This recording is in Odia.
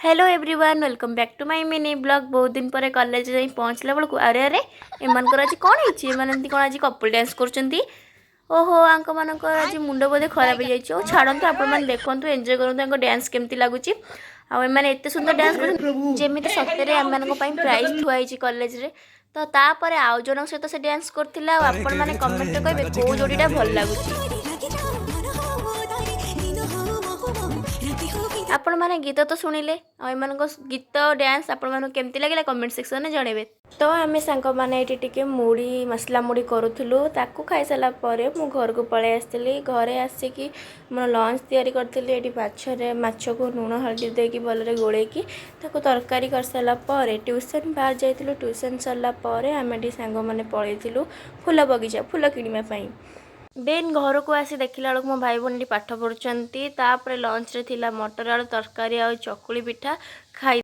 Hello everyone, welcome back to my mini vlog. ବହୁତ ଦିନ ପରେ କଲେଜ ଯାଇ ପହଞ୍ଚିଲା ବେଳକୁ, ଆରେ ଆରେ, ଏମାନଙ୍କର ଆଜି କ'ଣ ହେଇଛି? ଏମାନେ ଏମିତି କ'ଣ ଆଜି କପଲ୍ ଡ୍ୟାନ୍ସ କରୁଛନ୍ତି? ଓହୋ, ଆଙ୍କମାନଙ୍କର ଆଜି ମୁଣ୍ଡ ବୋଧେ ଖରାପ ହେଇଯାଇଛି। ଓ ଛାଡ଼ନ୍ତୁ, ଆପଣମାନେ ଦେଖନ୍ତୁ, ଏନ୍ଜୟ କରନ୍ତୁ ତାଙ୍କ ଡ୍ୟାନ୍ସ କେମିତି ଲାଗୁଛି। ଆଉ ଏମାନେ ଏତେ ସୁନ୍ଦର ଡ୍ୟାନ୍ସ କରୁଛନ୍ତି, ଯେମିତି ସତରେ ଏମାନଙ୍କ ପାଇଁ ପ୍ରାଇଜ୍ ଥୁଆ ହେଇଛି କଲେଜରେ। ତ ତାପରେ ଆଉ ଜଣଙ୍କ ସହିତ ସେ ଡ୍ୟାନ୍ସ କରୁଥିଲା। ଆଉ ଆପଣମାନେ କମେଣ୍ଟରେ କହିବେ କେଉଁ ଯୋଡ଼ିଟା ଭଲ ଲାଗୁଛି। ଆପଣମାନେ ଗୀତ ତ ଶୁଣିଲେ, ଆଉ ଏମାନଙ୍କ ଗୀତ, ଡ୍ୟାନ୍ସ ଆପଣମାନଙ୍କୁ କେମିତି ଲାଗିଲା, କମେଣ୍ଟ ସେକ୍ସନରେ ଜଣାଇବେ। ତ ଆମେ ସାଙ୍ଗମାନେ ଏଇଠି ଟିକେ ମୁଢ଼ି, ମସଲା ମୁଢ଼ି କରୁଥିଲୁ। ତାକୁ ଖାଇସାରିଲା ପରେ ମୁଁ ଘରକୁ ପଳେଇ ଆସିଥିଲି। ଘରେ ଆସିକି ମୋର ଲଞ୍ଚ ତିଆରି କରିଥିଲି। ଏଇଠି ମାଛରେ, ମାଛକୁ ଲୁଣ ହଳଦୀ ଦେଇକି ଭଲରେ ଗୋଳେଇକି ତାକୁ ତରକାରୀ କରିସାରିଲା ପରେ ଟ୍ୟୁସନ୍ ବାହାର ଯାଇଥିଲୁ। ଟ୍ୟୁସନ୍ ସରିଲା ପରେ ଆମେ ଏଠି ସାଙ୍ଗମାନେ ପଳେଇଥିଲୁ ଫୁଲ ବଗିଚା ଫୁଲ କିଣିବା ପାଇଁ। ଦେନ୍ ଘରକୁ ଆସି ଦେଖିଲା ବେଳକୁ ମୋ ଭାଇ ଭଉଣୀ ପାଠ ପଢ଼ୁଛନ୍ତି। ତାପରେ ଲଞ୍ଚରେ ଥିଲା ମଟର ଆଳୁ ତରକାରୀ ଆଉ ଚକୁଳି ପିଠା ଖାଇ